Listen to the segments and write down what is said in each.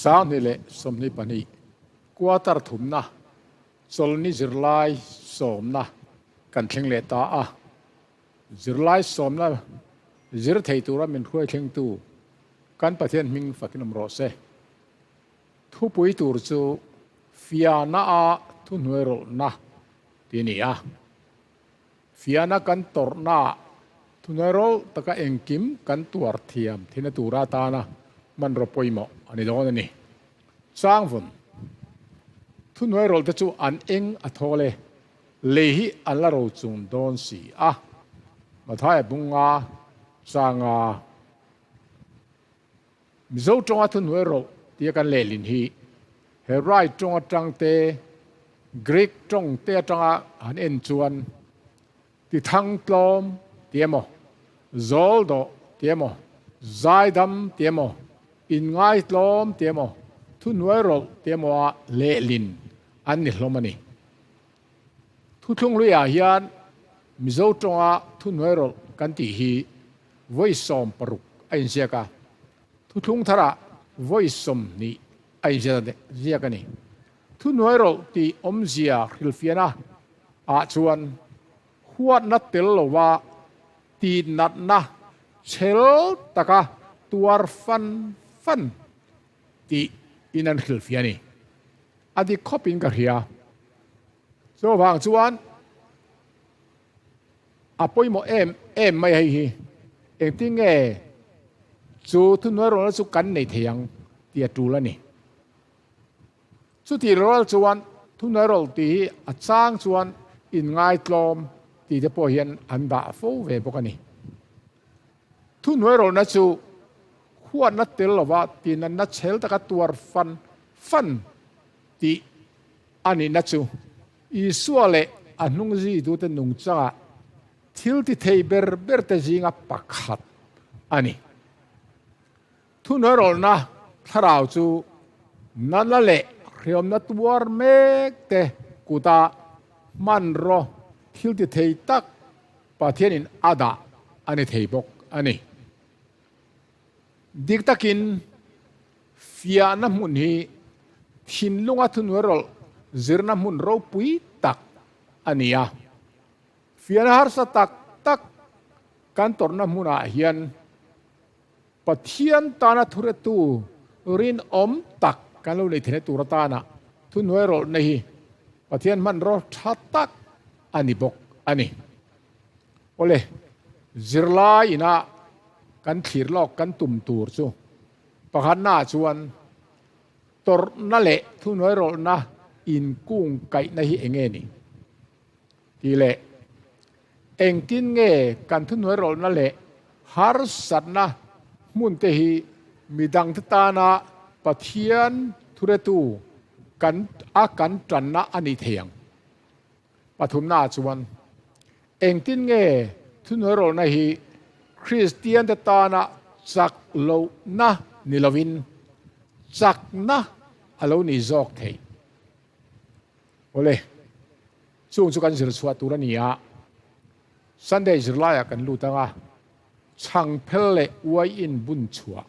2022 quarter thumna chawlhni zirlai sawmna kan thleng leh ta a. Zirlai sawmna zir thei tura min hruai thlengtu kan Pathian hming fakin awm rawh se. Thupui tur chu fiahna a thuhnuai rawlhna tih a ni a. Fiahna kan tawrhnaah thuhnuai rawlh taka engkim kan tuar thiam thina tura atana hmanraw pawimawh a ni dawn a ni. Changvun thuhnuai rawlhte chu an eng a thawl e, lei hi an la ro chung dawn si a. Mathaia bunga changa Mizo tawnga thuhnuai rawlh tia kan lehlin hi Hebrai tawng atang te, Greek tawng te atanga han en chuan tithang tlawm ti emaw, zawl dawh ti emaw, zaidam ti emaw, inngaitlawm ti emaw, thuhnuai rawlh ti emaw a lehlin an ni hlawm a ni. Thuthlung hluiah hian Mizo tawnga thuhnuai rawlh kan tih hi vawi 60 a inziak a, thuthlung tharah vawi 20 a inziak a ni. Thuhnuai rawlh tih awmzia hrilhfiahna ah chuan huatna tel lova tihnatna chhel taka tuar fan fan tih in an hrilhfiah a ni. A dik khawpin ka hria. Chuvang chuan a pawimawh em em mai hei hi, engtin nge chu thuhnuai rawlna chu kan nei thei ang tih a tul a ni. Chutih rual chuan thuhnuai rawl tih hi a chang chuan inngaitlawm tih te pawh hian an dah fo ve bawk a ni. Thuhnuai rawlna chu huatna tel lova tinanna chhel taka tuar fan fan tih a nihna chu Isua leh a hnungzitute nungchangah thil ti thei ber berte zinga pakhat a ni. Thuhnuai rawlna thlarau chu natna leh hriamna tuar mekte kuta hmanraw thil ti thei tak Pathianin a dah a ni thei bawk a ni. Dik takin fiahna hmun hi thinlunga thuhnuai rawlh zirna hmun ropui tak a ni a. Fiahna harsa tak tak kan tawrhna hmunah hian Pathian tana thuretu rinawm tak kan lo nei theihna tur atana thuhnuai rawlhna hi Pathian hmanraw tha tak a ni bawk a ni. Awle, zirlai ina kan thlir lawk kan tum tur chu pakhatnaah chuan tawrhna leh thuhnuai rawlhna inkungkaihna hi eng nge ni tih leh engtin nge kan thuhnuai rawlhna leh harsatna hmunte hi midangte tana Pathian thuretu kan a kan tanna a nih thei ang. Pathumnaah chuan, engtin nge thuhnuairawlna hi Kristiante tana chak lohna ni lovin chakna a lo nih zawk theih? Awle, chung chu kan zir chhuah tur a ni a, Sunday zirlaiah kan lut ang a, chhangphel leh uaiin bun chhuah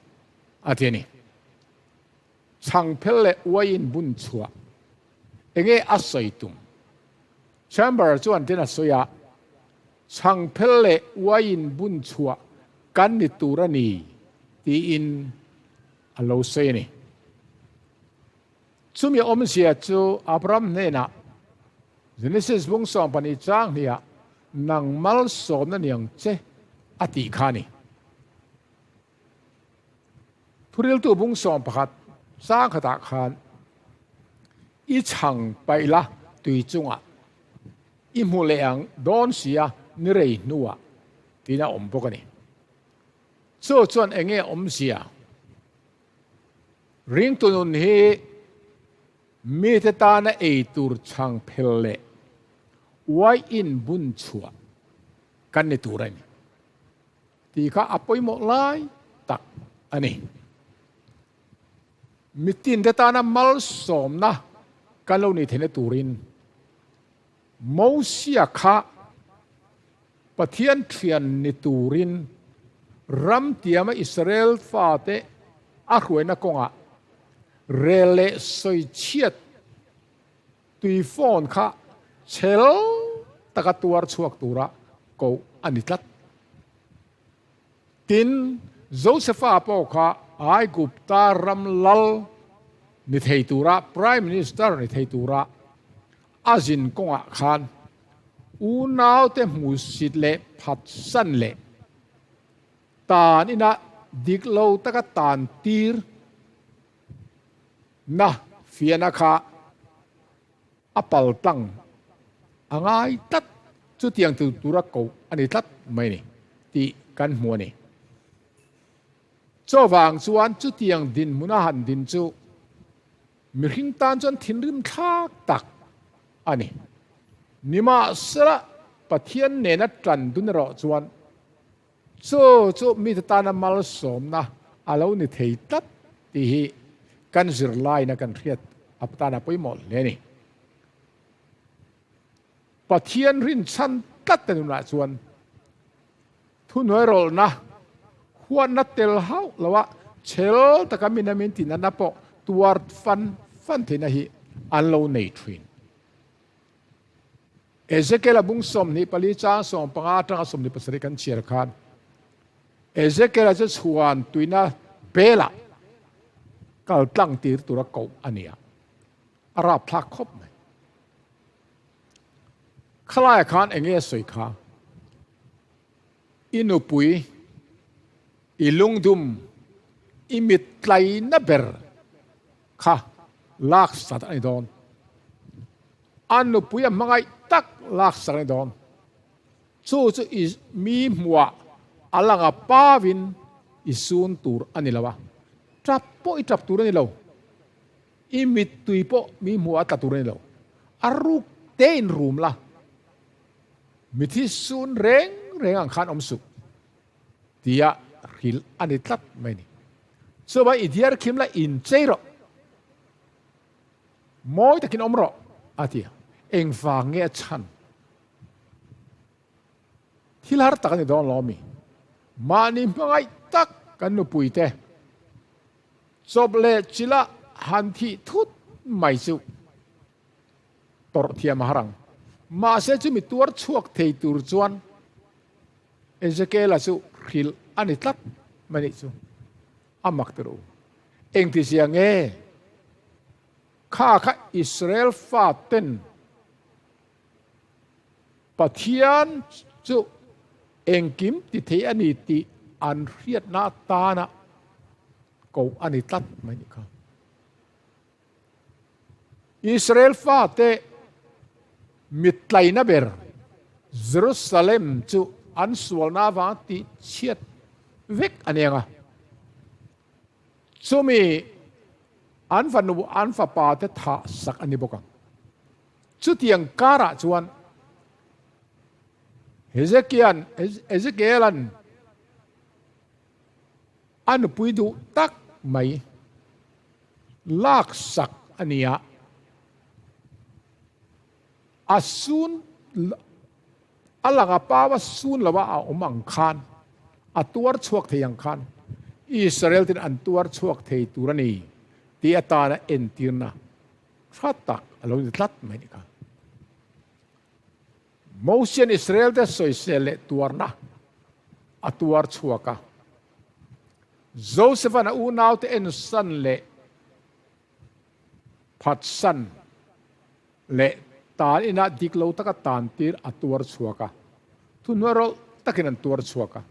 a ti a ni. Chhangphel leh uaiin bun chhuah Enge a sawi tum? Chamber chuan tin a sawi a, Chhangphel leh uaiin bun chhuah kan ni tur a ni tiin a lo sawi a ni. Chumi awmzia chu Abraham hnenah Genesis bung 12 chang hniah nang malsawmna niang che a tih kha a ni. Thuriltu bung 11 chang khatah khan i chhang paih la tui chungah i hmu leh ang dawn sia ni rei hnuah tiin a awm bawk a ni. Chu chuan eng nge awmzia? Ringtu nun hi mite tana ei tur chhang phel leh uaiin bun chhuah kan ni tur a ni. Tih kha a pawimawh lai tak a ni. Mitinte tana malsawmna kan lo nih theihna turin Mosia kha Pathian thian ni turin ram tiama Israel fate a hruaina kawngah Rel leh sawi chhiat tui phone kha chhel taka tuar chhuak tura koh a ni tlat. Tin, Josefa pawh kha Aigupta ram lal ni thei tura, Prime Minister ni thei tura a zin kawngah khan unaute hmuhsit leh phatsan leh tan ina dik lo taka tan tir na fiahna kha a pal tlang a ngai tlat, chutiang tur tura koh a ni tlat mai ni tih kan hmu a ni. Chuvang chuan chutiang dinhmuna han din chu mihring tan chuan thinrim thlak tak a ni. Nimahsela Pathian nena tan dun erawh chuan Chu chu mite tana malsawmna a lo ni thei tlat tih hi kan zirlaina kan hriat a tana pawimawh hle a ni. Pathian rinchhan tlat te nunah chuan thuhnuairawlhna huatna tel hauh loa chhel taka min a min tinatna pawh tuar fan fan theihna hi an lo nei thin. Ezekiel a bung 24 chang 15 atanga 27 kan chhiar khan Ezekiel-a chu chhuan tuina belah kal tlang tir tura koh a ni a, a rapthlak khawp mai. Khalaiah khan enge a sawi kha? I nupui, i lungdum, i mittlaina ber kha laksat a ni dawn. A nupui a hmangaih tak laksak a ni dawn. Chu chu i mi hmuah a lang a pavin i sun tur a ni lo a, tap pawh i tap tur a ni lo. I mittui pawh mi hmuah a tla tur a ni lo. A ruk tein rum la, mithi sun reng reng ang khan awm suh tia hrilh a ni tlat mai a ni. Chuvang i diar khim la inchei rawh. Mawi takin awm rawh, a ti a. Engvang nge a chhan? Thil har tak a ni dawn lo mi? Mahni hmangaih tak kan nupuite chawp leh chila han thih thut mai chu tawrh thiam a har ang. Mahse chumi tuar chhuak thei tur chuan Ezekiela chu hrilh a ni tlat mai nih chu. A mak tir u. Engtizia nge kha kha Israel faten Pathian chu engkim ti thei a ni tih an hriatna atana koh a ni tlat mai nih kha. Israel fate mittlaina ber Jerusalem chu an sualna avanga tihchhiat vek a ni ang a. Chumi an fanu an fapa te thah sak a ni bawk ang. Chutiang karah chuan Hezekian Ezekiela'n A nupui duh tak mai laksak a ni a, a sun a lang a pau a sun lo a a awm ang khan, a tuar chhuak thei ang khan Israel ten an tuar chhuak thei tur a ni tih atana entirna tha tak a lo ni tlat mai ni kha. Mosian Israel-te sawisel leh tuarna a tuar chhuak a. Joseph-a'n a unaute ensan leh phatsan leh tan inah dik lo taka tantir a tuar chhuak a. Thuhnuai rawlh takin an tuar chhuak a.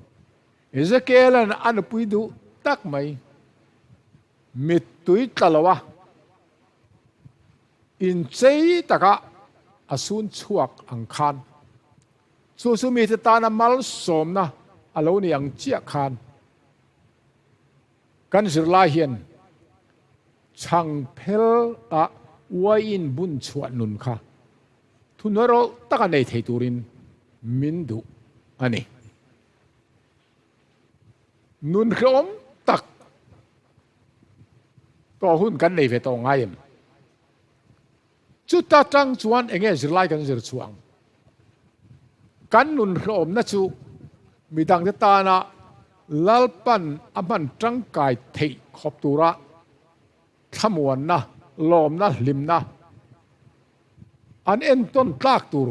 Ezekiel-a'n a nupui duh tak mai mittui tla lo a. Inchei taka a sun chhuak ang khan, chu chu mite tana malsawmna a lo ni ang chiah khan kan zirlai hian chhangphel ah uaiin bun chhuah nun kha thuhnuairawlh taka nei thei turin min duh a ni. Nun hrehawm tak tawh hun kan nei ve tawh ngai em? Chuta tang chuan enge zirlai kan zir chhuah ang? Kan nun hrehawmna chu midangte tana Lalpan a hman tangkai theih khawp tura. thlamuanna, lawmna, hlimna an entawn tlak tur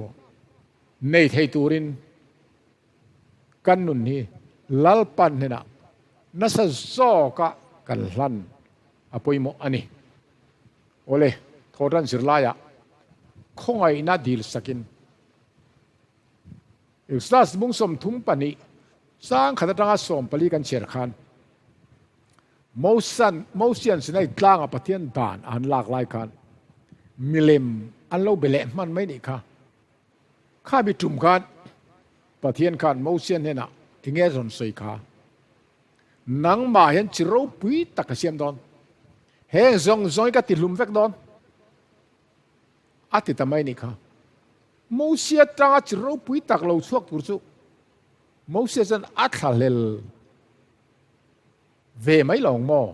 nei thei turin kan nun hi Lalpan hnenah nasa zawka kan hlan a pawimawh a ni. Awle, thawhtan zirlaiah khawngaihna dil sakin Exodus bung 32 chang khat atanga 14 kan chhiar khan Mosan Mosian Sinai tlanga Pathian dan a han lak lai khan milem an lo be leh hman mai nih kha. Kha mi tum khan Pathian khan Mosian hnenah enge rawn sawi kha? Nangmah hian chi ropui tak ka siam dawn. Heng zawng zawng hi ka ti hlum vek dawn. A ti ta mai nih kha. Mosia tanga chi ropui tak lo chhuak tur chu Mosia chuan a thlahlel ve mai lo ang maw?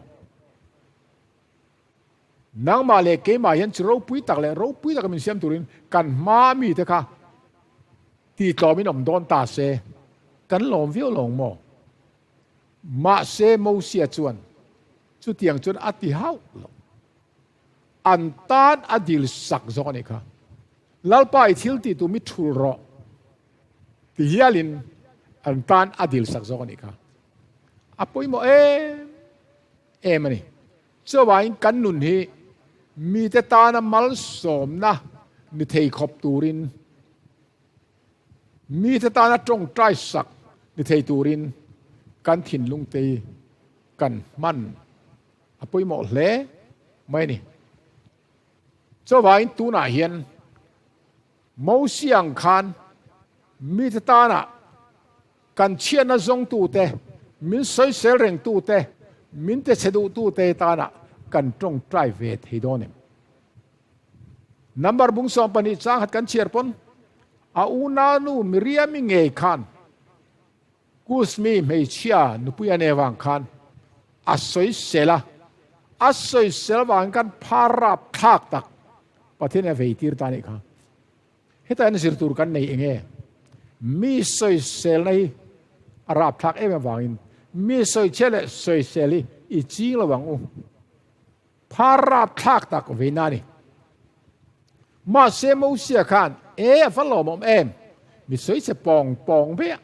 Nangmah leh keimah hian chi ropui tak leh ropui taka min siam turin kan hma mite kha tihtlawmin awm dawn ta se, kan lawm viau lo ang maw? Mahse Mosia chuan chutiang chuan a ti hauh lo. An tan a dil sak zawk a nih kha. Lalpa i thil tih tu mi thul rawh ti hialin an tan a dil sak zawk a nih kha. A pawimawh em em a ni. Chuvangin kan nun hi mite tana malsawmna ni thei khawp turin, mite tana tawngtai sak ni thei turin kan thinlungte hi kan hman a pawimawh hle mai a ni. Chuvangin tunah hian Mosia ang khan mite tana Kan chhiatna zawngtute, min sawisel rengtute, min tichhe duhtute tana kan tawngtai ve thei dawn em? Number bung 12 chang khat kan chhiar pawn a unau nu Miriami ngei khan Kusmi hmeichhia nupui a nei vang khan a sawisel a, a sawisel vangin khan phar rap thlak tak Pathian a vei tir ta anih kha. Heta en zir tur kan nei eng e? Mi sawiselna hi a rapthlak em avangin mi sawichhe leh sawisel hi i ching lo ang u. Phar rapthlak tak veina a ni. Mahse Mosia khan e a va lawmawm em? Mi sawichhe pawng pawng vek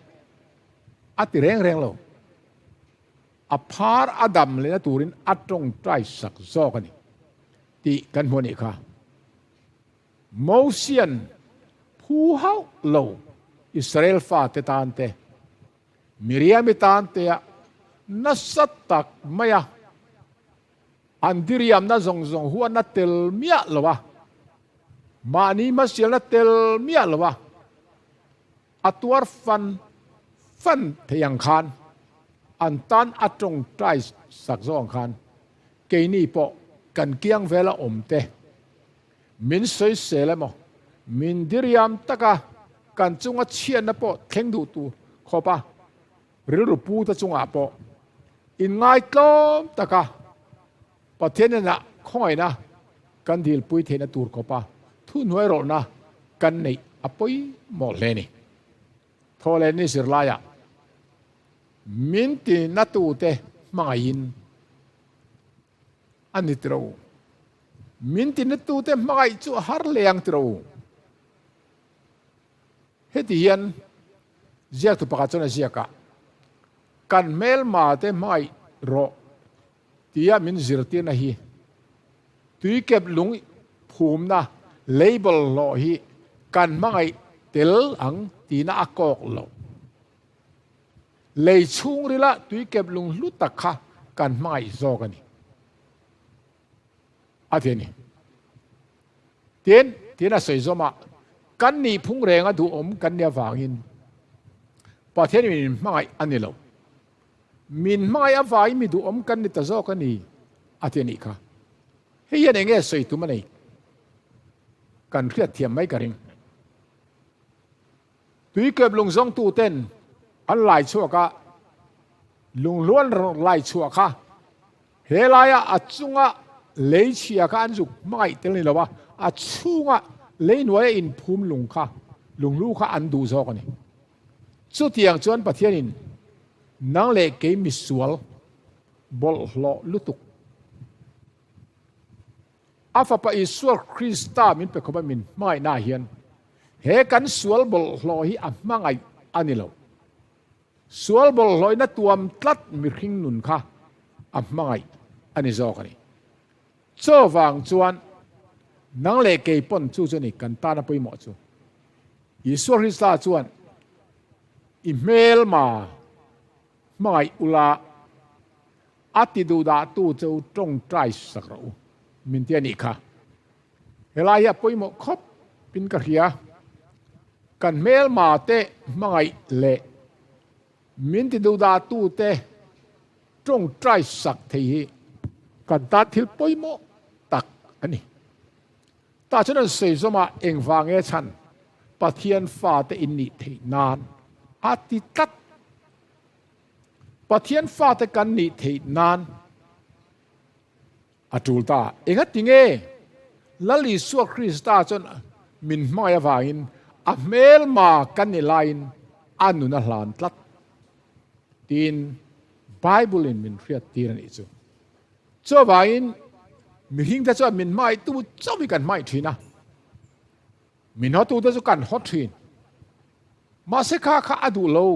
a ti reng reng lo. A phar a dam lehna turin a tawngtai sak zawk a ni tih kan hmu a nih kha. Mosian phu hauh lo Israel fate tan te, Miriami tan tea nasa tak maia an diriamna zawng zawng huatna tel miah lo a, mahni hmasialna tel miah lo a, a tuar fan fan thei ang khan an tan a tawngtai sak zawk ang khan keini pawh kan kiang vela awm te Min sawisel emaw, min diriam taka kan chunga chhiatna pawh thleng duh tur khawpa rilru pute chungah pawh inngaitlawm taka Pathian hnenah khawngaihna kan dilpui theihna tur khawpa thuhnuairawlhna kan neih a pawimawh hle a ni. Thawhlehni zirlaiah min tinatute hmangaihin A ni tiro. Min tinatute hmangaih chu a har hle ang tiro. Heti hian ziaktu pakhat chuan a ziak a, Kan hmelmate hmangaih rawh tia min zirtirna hi tuikep lung phumna label hlawh hi kan hmangaih tel ang tihna a kawk lo. Lei chhungrila tuikep lunghlu tak kha kan hmangaih zawk a ni, a ti a ni. Tin, tiin a sawi zawm a, kan nihphung renga duhawm kan nih avangin Pathian min hmangaih a ni lo. Min hmangaih avangin mi duhawm kan ni ta zawk a ni, a ti a nih kha. Hei hian eng nge sawi tum a nei? Kan hriatthiam mai ka ring. Tuikep lung zawngtuten an lai chhuak a, lunghluan lai chhuah kha he laia a chunga lei chhia kha an zuk hmangaih tel ni lo a, a chhunga lei hnuaia inphum lung kha, lunghlu kha an duh zawk a ni. Chutiang chuan Pathianin nang leh kei misual bawlhhlawh lutuk. A Fapa Isua Krista min pe khawp a min hmangaihnaah hian he kan sual bawlhhlawh hi a hmangaih a ni lo. Sual bawlhhlawhina tuam tlat mihring nun kha a hmangaih a ni zawk a ni. Chaw vang chuan nang leh kei pawn chu chu a ni kan tana pawimawh chu. Isua Krista chuan i hmelma hmangaih ula a ti duhdahtu che u tawngtai sak rawh u min ti a nih kha. Helai hi a pawimawh khawp in ka hria. Kan hmelma te hmangaih leh min ti duhdahtu te tawngtai sak thei hi kan tan thil pawimawh tak a ni. Tah chuan an sawi zawm a, engvang nge chhan Pathian fate in nih theih nan a ti tlat. Pathian fate kan nih theih nan a tul ta. Engati nge Lal Isua Krista chuan min hmangaih avangin a hmelma kan ni laiin a nun a hlan tlat tiin Bible in min hriat tir a nih chu. Chuvangin mihringte chuan min hmangaihtu chauh hi kan hmangaih thin a, min hawtute chu kan haw thin. Mahse kha kha a duh lo.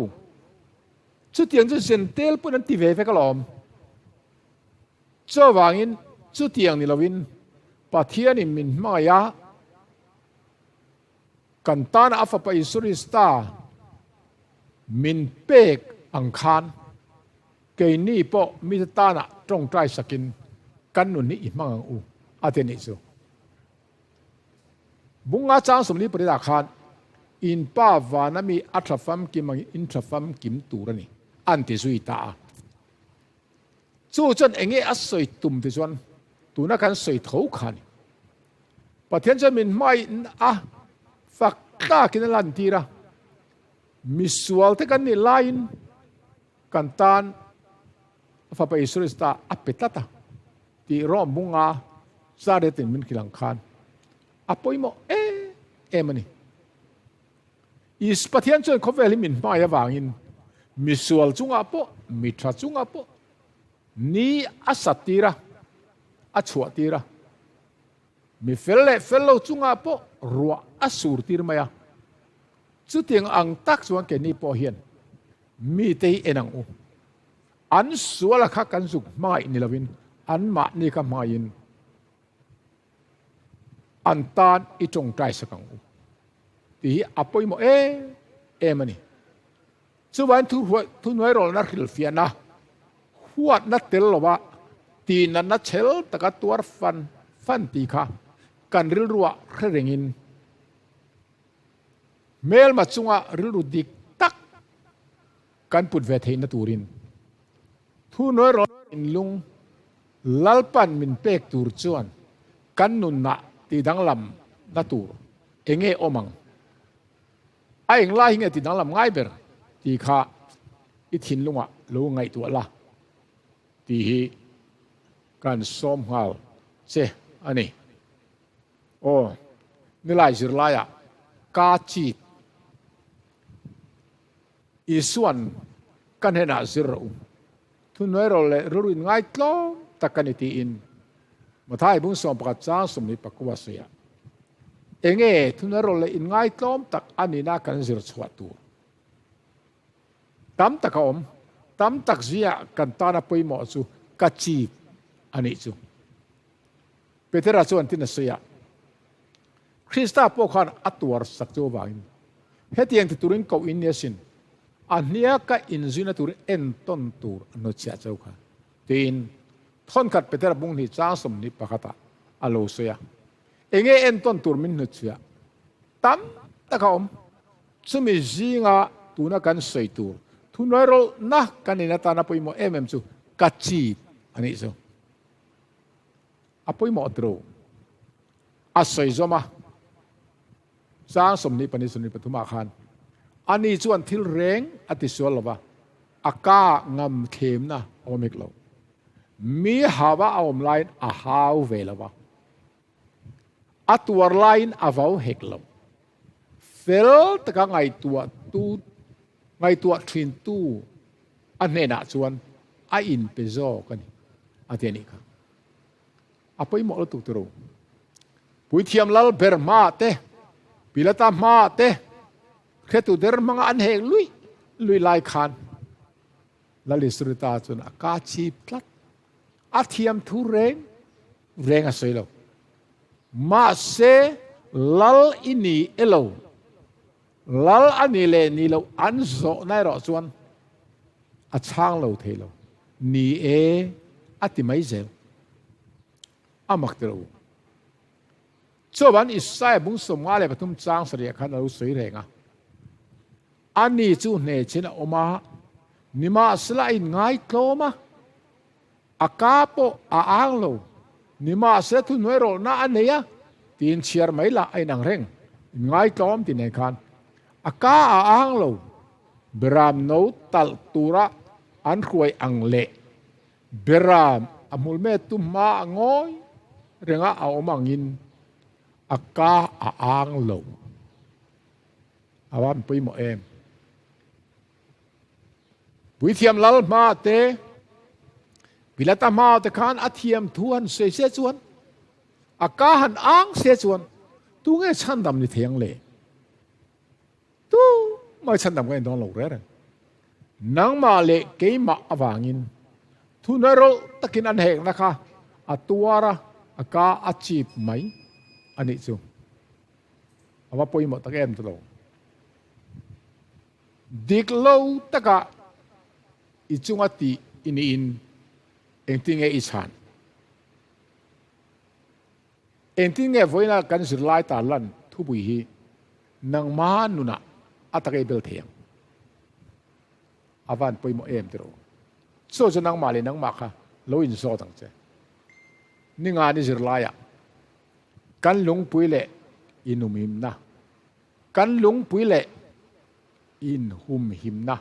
Chutiang chu zentel pawn an ti ve vek alawm. Chuvangin chutiang ni loin Pathianin min hmangaih a, kan tana a Fapa Isua Krista min pek ang khan keini pawh mite tana tawngtai sakin kan nun hi i hmang ang u a ti a nih chu. Bunga chang 44 ah khan in pa vana mi a tha famkim angin in tha famkim tur a ni an ti zui ta a. Chu chuan enge a sawi tum ti chuan tuna kan sawi tho kha a ni. Pathian chuan min hmaiin a fak tlakin a lantir a, misual te kan nih laiin kan tan a Fapa Isua Krista a pe tlat a tih Rome bunga zaretin min hrilh ang khan a pawimawh em em a ni. Is Pathian chuan khawvel hi min hmai avangin misual chungah pawh mi tha chungah pawh ni a sat tir a, a chhuah tir a. Mi fel leh fel lo chungah pawh ruah a sur tir mai a. Chutiang ang tak chuan keini pawh hian mite hi en ang u. An suala kha kan zuk hmangaih ni lovin anmahni kha hmangaihin an tan i tawngtai sak ang u tih hi a pawimawh em em a ni. Chuvain thuhnuairawlna hrilhfiahna huatna tel lova tihnatna chhel taka tuar fan fan tih kha kan rilruah hre rengin hmelma chunga rilru dik tak kan put ve theihna turin thuhnuairawlna inlung Lalpan min pek tur chuan kan nunah tihdanglam na tur enge awm ang? A englai hi nge tihdanglam ngai ber tih kha i thinlungah lo ngaihtuah la tih hi kan sawm nghal che a ni. Aw, nilai zirlaiah ka chit Isuan ka hnenah zir rawh u. Thuhnuairawlh leh rilru in ngaitlawm tak ka ni tiin Mathai bung 11 chang 24 a sawi a. Enge thuhnuairawlh leh in ngaitlawm tak a nihna kan zir chhuah tur? Tam tak a awm. Tam tak zia kan tana pawimawh chu ka chip a nih chu. Petera chuan tin a sawi a. Krista pawh khan a tuar sak chu avangin hetiang ti turin koh in ni asin, a hniaka inzuina tur entawn tur a hnutchhiah cheu kha, tiin thawnkhat Petera bung hnih chang 21 ah a lo sawi a. Enge entawn tur min hnutchhiah tam tak a awm. Chumi zinga tuna kan sawi tur thuhnuairawlhna kan in atana pawimawh em em chu ka chip a nih chu. A pawimawh tiro. A sawi zawm a, chang 24 23 ah khan ani chuan thil reng a ti sual lo va, a ka ngam thlemna a awm hek lo. Mi hava a awm laiin a hau ve lo va, a tuar laiin a vau hek lo. Fel taka ngaihtuah tu ngaihtuah thintu a hnenah chuan a inpe zawk a ni, a ti a nih kha. A pawimawh lutuk tiro. Puithiam lal ber hmaah te, Pilata hmaah te, hretu der hmanga an hek luih luih lai khan Lal Isrita chuan a ka chip tlat. A thiam thu reng reng a sawi lo. Mahse, lal i ni e lo. Lal a ni leh ni loh an zawhna erawh chuan a chhang lo thei lo. Ni e, a ti mai zel. A mak ti lo. Chuan Isaiah bung 53 chang sarih ah khan a lo sawi reng a. Ani chu hnehchhin a awm a, nimahsela a inngai tlawm a, a ka pawh a ang lo, nimahsela thuhnuai rawlhna a nei a, tiin chhiar mai lah a inang reng. Inngai tlawm tih nen khan a ka a ang lo, beram no talh tura an hruai ang leh beram a hmulmet tu hma a ngawi renga a awm angin a ka a ang lo. A van pawimawh em? Puithiam lal hma te, Pilata hma te khan a thiam thu han sawi se chuan, a ka han ang se chuan, tunge chhandam ni thei ang le? Tu mai chhandam ka en dawn lo reng reng. Nangmah leh keimah avangin thunawi rawlh takin an hekna kha a tuar a, a ka a chip mai a nih chu. A va pawimawh tak em chu lo. Dik lo taka i chunga tih i niin engtin nge i chhan? Engtin nge vawiina kan zirlai tar lan thupui hi nangma nunah a tak ei bel thei ang? A van pawimawh em tiraw? Chaw chu nangmah leh nangmah kha lo inzawt ang che. Ninga ni zirlaiah Kan lungpui leh inhumhimna. Kan lungpui leh inhumhimna.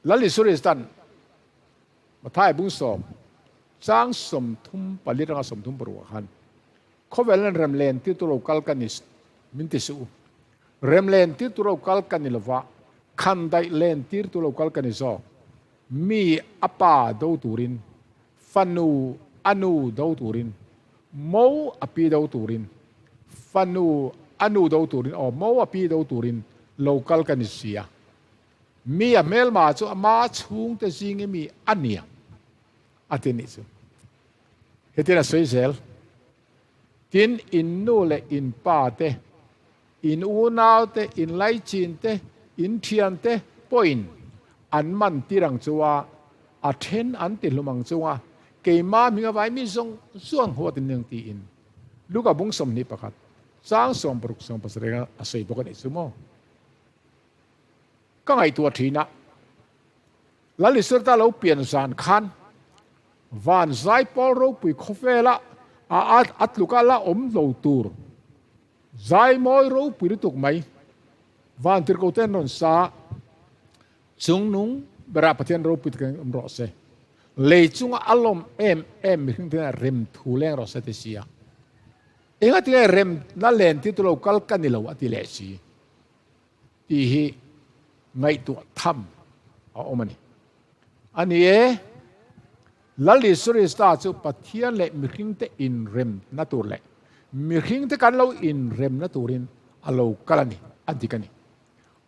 Lal Isuristan Mathai bung sawm chang 34 atanga 36 ah khan khawvel an rem len tir tur lo kal ka ni min ti suh u. Rem len tir tur lo kal ka ni lova, khan daih len tir tur lo kal ka ni zawk. Mi a pa do turin, fanu a nu do turin, mo a pi do turin, fanu a nu do turin aw mo a pi do turin lo kal ka ni si a. Mi a hmelma chu ama chhungte zingi mi a nia a ti nih chu. Hetin a sawi zel. Tin, in nu leh in pa te, in unau te, in laichin te, in thian te pawhin an man tir ang chu a, a then an ti hlum ang chung a, keimah hming avai mi zawng zawng huat in ning tiin Luka bung 21 chang 60 70 a sawi bawk a nih chu maw? Ka ngaihtuah thin a, Lal Isarta lo pian zan khan van zaipawl ropui khawvela a a tluka la awm lo tur zaimawi ropui lutuk mai van tirhkoh te an rawn sa chungnung berah Pathian ropui takin awm rawh se. Lei chunga a lawm em em mihring te rem thu leng rawh se ti si a. Enga tinge rem na len ti tu lo kal ka ni lo a ti leh si. Tih hi ngaihtuah tham a awm a ni. A ni e, Lal Isua Krista chu Pathian leh mihringte inremna tur leh mihringte kan lo inremna turin a lo kal a ni, a dik a ni.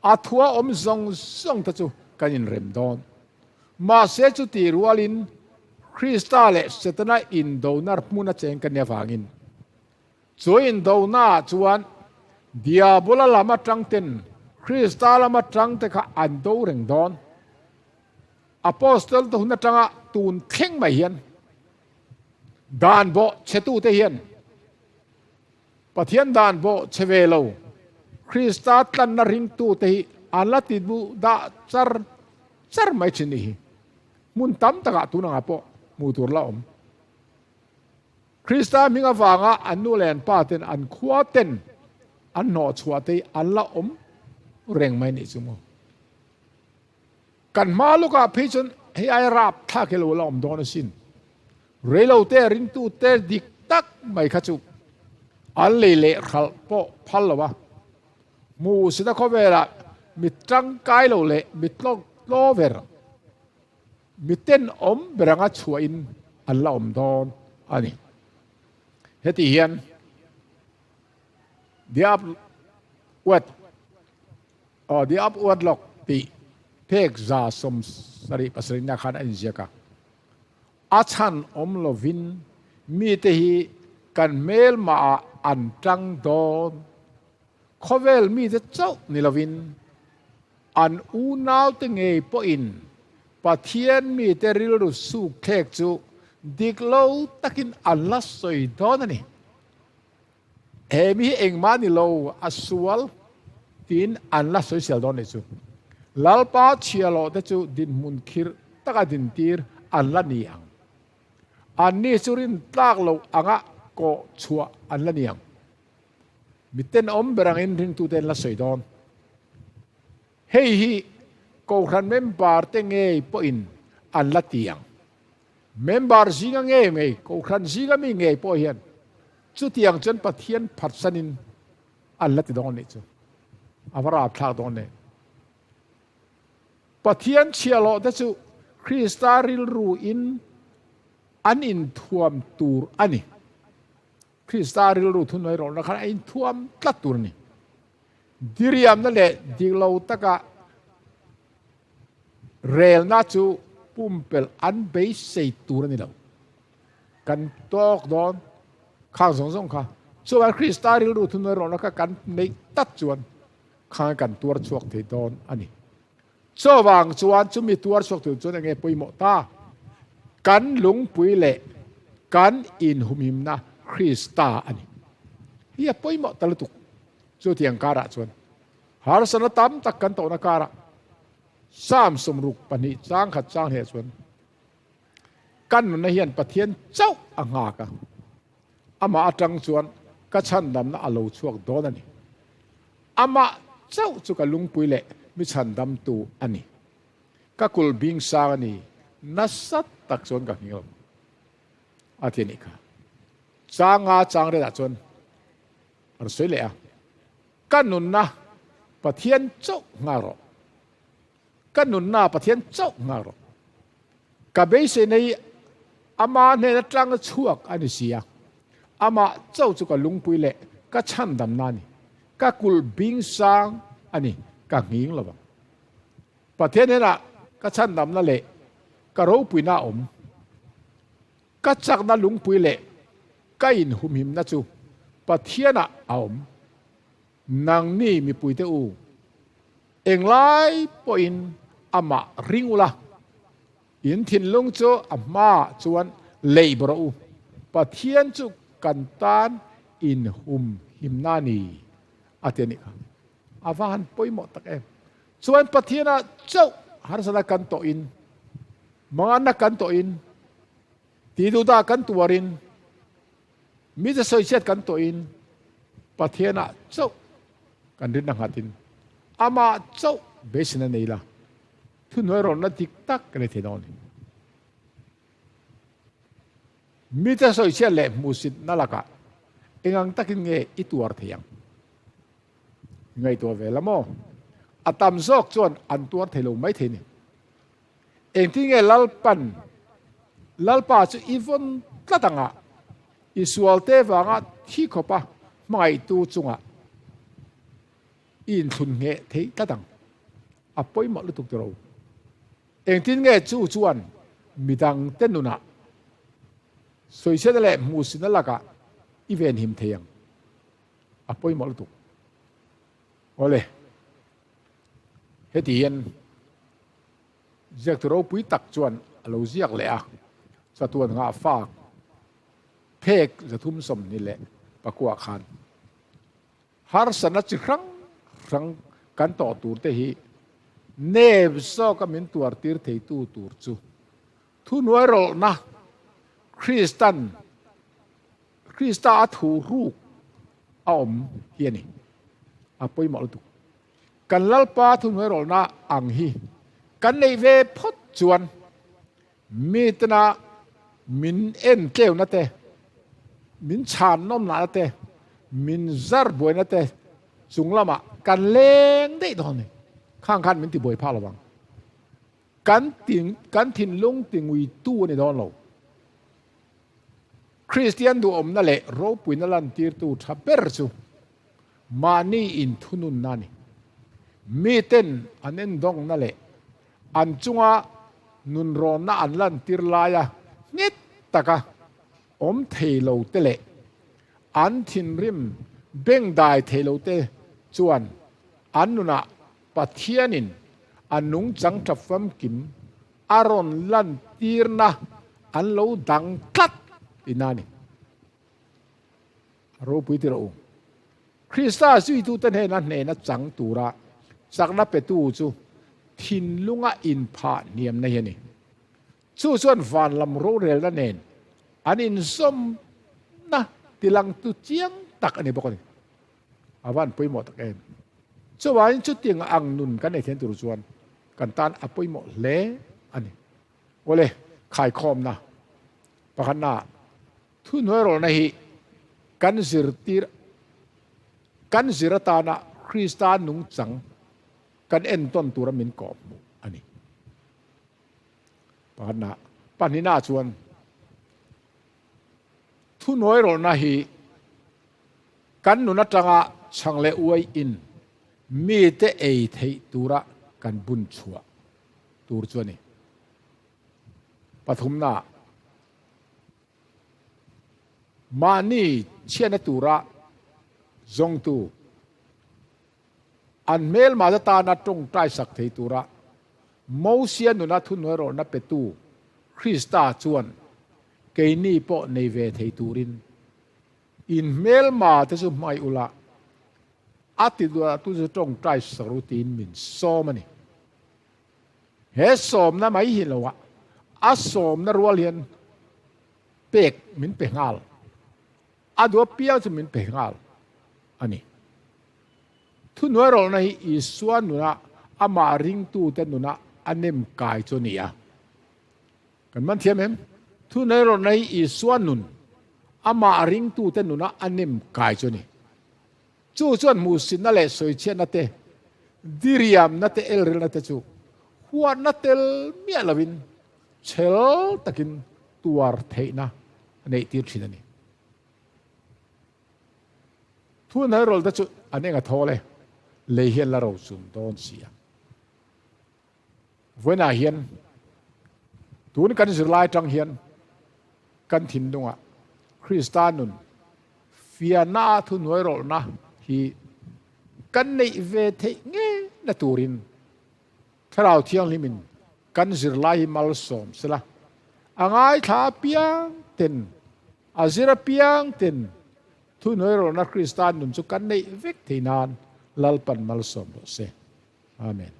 A thua awm zawng zawng te chu kan inrem dawn. Mahse chuti rualin Krista leh Setana indona hmuna cheng kan nih avangin Chu indonaah chuan Diabola lam atang ten Krista lam atang te kha an do reng dawn. Apostle te hun atanga tun thleng mai hian dan bawh chhetute hian Pathian dan bawh chhe ve lo Krista tlanna ringtute hi an la ti duh dah char char mai thin ni hi. Hmun tam takah tun angah pawh hmuh tur la awm. Krista hming avanga an nu leh an pa ten an khua ten an hnawh chhuah te hi an la awm reng mai nih chu maw. Kan hma lukah phei chuan hei ai rap thlak hi lo la awm dawn asin. Reilo te ringtu te dik tak mai kha chu an lei leh hralh pawh phal lo a. Hmuhsita khawvelah mi tangkai lo leh mi tlawk tlaw ver. Mi tenawm ber anga chhuahin an la awm dawn. a ni. Heti hian The Upward aw The Upward Look tih phek 77 na khan a inziak a. A chhan awm lovin mite hi kan hmelmah ah an tang dawn. Khawvel mite chauh ni lovin an unaute ngei pawhin Pathian mite rilru sukthlek chu dik lo takin an la sawi dawn a ni. He mi hi engmah ni lo, a sual tiin an la sawisel dawn nih chu. Lalpa chhiahhlawh te chu dinhmun khirh taka dintir an la ni ang. Anni chu rintlak loh anga kawh chhuah an la ni ang. Miten awm ber angin ringtute an la sawi dawn. Hei hi Kohhran member te ngei pawhin an la ti ang. Member zinga ngei ngei, Kohhran zinga mi ngei pawh hian chutiang chuan Pathian phatsanin an la ti dawn nih chu. A va rapthlak dawn nen. Pathian chhiahhlawh te chu Krista rilru in an inthuam tur a ni. Krista rilru thuhnuai rawlna khan a inthuam tlat tur a ni. Diriamna leh diklo taka relna chu pumpelh an beisei tur a ni lo. Kan tawk dawn khang zawng zawng kha. Chuan Krista rilru thuhnuai rawlna kha kan neih tak chuan khang kan tuar chhuak thei dawn a ni. Chuvang chuan chumi tuar chhuak tur chuan enge pawimawh ta? Kan lungpui leh kan inhumhimna Krista a ni. Hi a pawimawh ta lutuk. Chutiang karah chuan harsatna tam tak kan tawhna karah Psalm 62 chang khat chang heh chuan kan nunna hian Pathian chauh a nghak a, amah atang chuan ka chhandamna a lo chhuak dawn a ni. Amah chauh chu ka lungpui leh mi chhandamtu a ni. Ka kulh bing sang a ni, nasa tak chuan ka nghing lo a ti a nih kha. Changa chang retah chuan a rawn sawi leh a, Ka nunna Pathian chauh nghal rawh. Ka nunna Pathian chauh nghal rawh. Ka beiseina hi ama hnen atanga chhuak a ni si a, amah chauh chu ka lungpui leh ka chhandamna a ni. Ka kulh bing sang a ni, ka nghing lo vang. Pathian hnenah ka chhandamna leh ka ropuina a awm. Ka chakna lungpui leh ka inhumhimna chu Pathianah a awm. Nangni mipuite u, englai pawhin amah ring ula, in thinlung chu a hmaah chuan leih bawrh rawh u, Pathian chu kan tan inhumhimna a ni, a ti a nih kha. A va han pawimawh tak em! Chuan Pathianah chauh harsatna kan tawhin, manganna kan tawhin, tihduhdah kan tuarin, Mite sawichhiat kan tawhin Pathianah chauh kan rinna nghatin amah chauh beiseina nei la, thuhnuai rawnna dik tak kan nei thei dawn a ni. Mite sawichhiat leh hmuhsitna lakah engang takin nge i tuar thei ang? I ngaihtuah ve la maw? A tam zawk chuan an tuar thei lo mai thei a ni. Engtin nge Lalpan Lalpa chu i vawn tlat anga i sualte vanga thi khawpa hmangaihtu chungah i inthlun ngheh theih tlat ang? A pawimawh lutuk tiro. Engtin nge chu chuan midangte nunah sawichhiatna leh hmuhsitna lakah i venhim thei ang? A pawimawh lutuk. Awle. Heti hian ziaktu ropui tak chuan a lo ziak leh a, chatuan nghah fak phek 324 khan harsatna chi hrang hrang kan tawh tur te hi nep zawka min tuar tir theitu tur chu thuhnuai rawlhna Kristan Krista a thu ruk a awm hi a ni. A pawimawh lutuk. Kan Lalpa thuhnuai rawlhna ang hi kan neih ve phawt chuan mitena min en tleuna te, min chhan nawmnahna te, min zar buaina te chung lamah kan leng daih dawn a ni. Khang khan min tibuai phak lo vang. Kan kan thinlung tinguitu a ni dawn lo. Kristian duhawmna leh ropuina lantirtu tha ber chu mahni inthununna a ni. Miten an endawngna leh an chunga nunrawnna an lantir laia nghet taka awm thei lo te leh an thinrim bengdai thei lo te chuan an nunah Pathianin a nungchang tha famkim a rawn lantirna an lo dang tlat tihna a ni. A ropui ti rawh u. Krista zuitute hnena hnena chang tura chakna petu chu thinlunga inphah hniamna hi a ni. Chu chuan van lam rorelna nen an inzawmna tilangtu chiang tak a ni bawk a ni. A van pawimawh tak em? Chuvangin chutiang ang nun kan ei theih tur chuan kan tan a pawimawh hle a ni. Awle, khaikhawmna pakhatna thuhnuairawlna hi kan zirtir kan zir atana Krista nungchang kan entawn tura min kawhhmuh a ni. Pakhatna, pahnihna chuan thuhnuairawlna hi Kan nun atanga chhang leh uai in mite ei theih tura kan bun chhuah tur chu a ni. Pathumna, mahni chhiatna tura zawngtu an hmelmate tana tawngtai sak thei tura Mosia nuna thuhnuairawlna petu Krista chuan keini pawh nei ve thei turin In hmelma te chu hmai ula, a ti duah tu chu tawngtai saru tiin min sawm a ni. He sawmna mai hi lo a, a sawmna rual hian pek min pe nghal, a duh apiang chu min pe nghal a ni. Thuhnuairawlna hi Isua nuna amah ringtute nuna a nem kai chu a ni a. Kan man thiam em? Thuhnuairawlna hi Isua nun, amah ringtute nuna a nem kai chu a ni. Chu chuan hmuhsitna leh sawichhiatna te, diriamna te, elrilna te chu huatna tel miah lovin chhel takin tuar theihna a neihtir thin a ni. Thuhnuairawlhte chu an eng a thawl e, lei hian la rochun dawn si a. Vawiinah hian tun kan zirlai atang hian kan thinlungah Krista nun fiahna a thuhnuairawlhna hi kan neih ve theih nge na turin Thlarau Thianghlimin kan zirlai hi malsawm sela, a ngaithla apiang ten, a zir apiang ten thuhnuairawlhna Krista nun chu kan neih vek thei nan Lalpan malsawm rawh se. Amen.